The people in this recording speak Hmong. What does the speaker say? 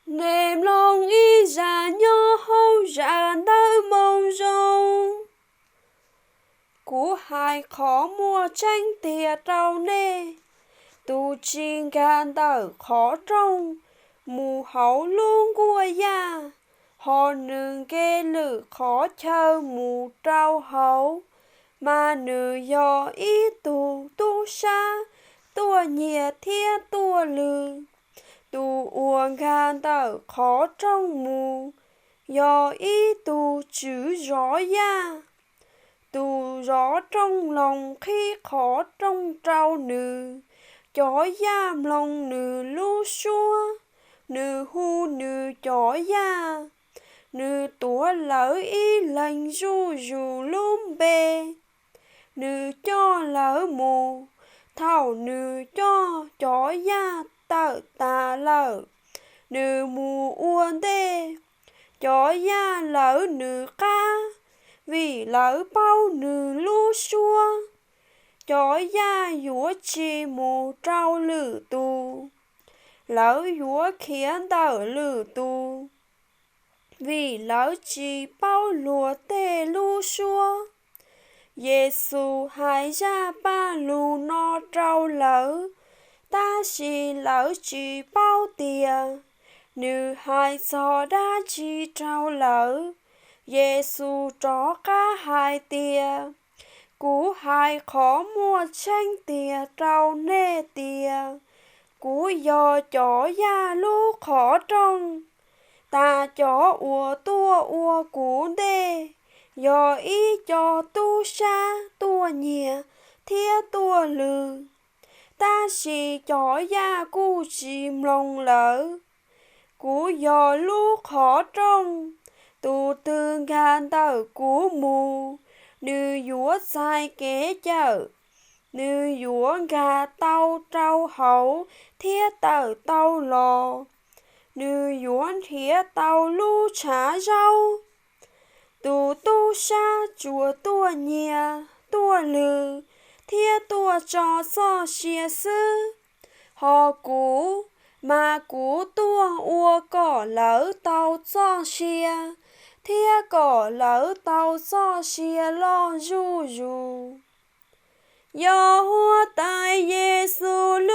Nej mloog ib zaj nyob hauv zaj ntawv Moo Zoo. Kuv hais qhov muaj tseeb tiag rau nej, tus tsis nkag ntawm qhov rooj mus hauv lub nkuaj yaj, ho nws nce lwm qhov chaw mus rau hauv, mas nws yog ib tug tub sab tuaj nyiag thiab tuaj lwm. Tus uas nkag ntawm qhov rooj mus yog ib tug tswv zov yaj. Tus zov rooj loos qhib qhov rooj rau nws, cov yaj mloog nws lub suab. Nws hu nws cov yaj, nws tuav lawv ib leeg zuj zus lub npe. Nws coj lawv mus. Thaum nws coj cov yaj tawm tas lawm, nws mus ua ntej. Cov yaj lawv nws qab, vim lawv paub nws lub suab. Cov yaj yuav tsis mus rau lwm tus, lawv yuav khiav ntawm lwm tus, vim lawv tsis paub luag tej lub suab. Yexus hais zaj paj lug no rau lawv, tab sis lawv tsis paub tias nws hais txog dab tsi rau lawv. Yexus rov qab hais tias, Kuv hais qhov muaj tseeb tiag rau nej tias, kuv yog cov yaj lub qhov rooj. Tas cov uas tuaj ua kuv ntej yog ib co tub sab tuaj nyiag thiab tuaj lwm, tab sis cov yaj kuj tsis mloog lawv. Kuv yog lub qhov rooj. Tus twg nkag ntawm kuv mus, nws yuav txais kev cawm. Nws yuav nkag tau rau hauv thiab tawm tau los. Nws yuav nrhiav tau lub tshav zaub. Tus tub sab tsuas tuaj nyiag, tuaj lwm thiab tuaj tso txoj sia xwb. Ho kuv, mas kuv tuaj ua kom lawv tau txoj sia, thiab kom lawv tau txoj sia loj zuj zus. Yog Huab Tais Yexus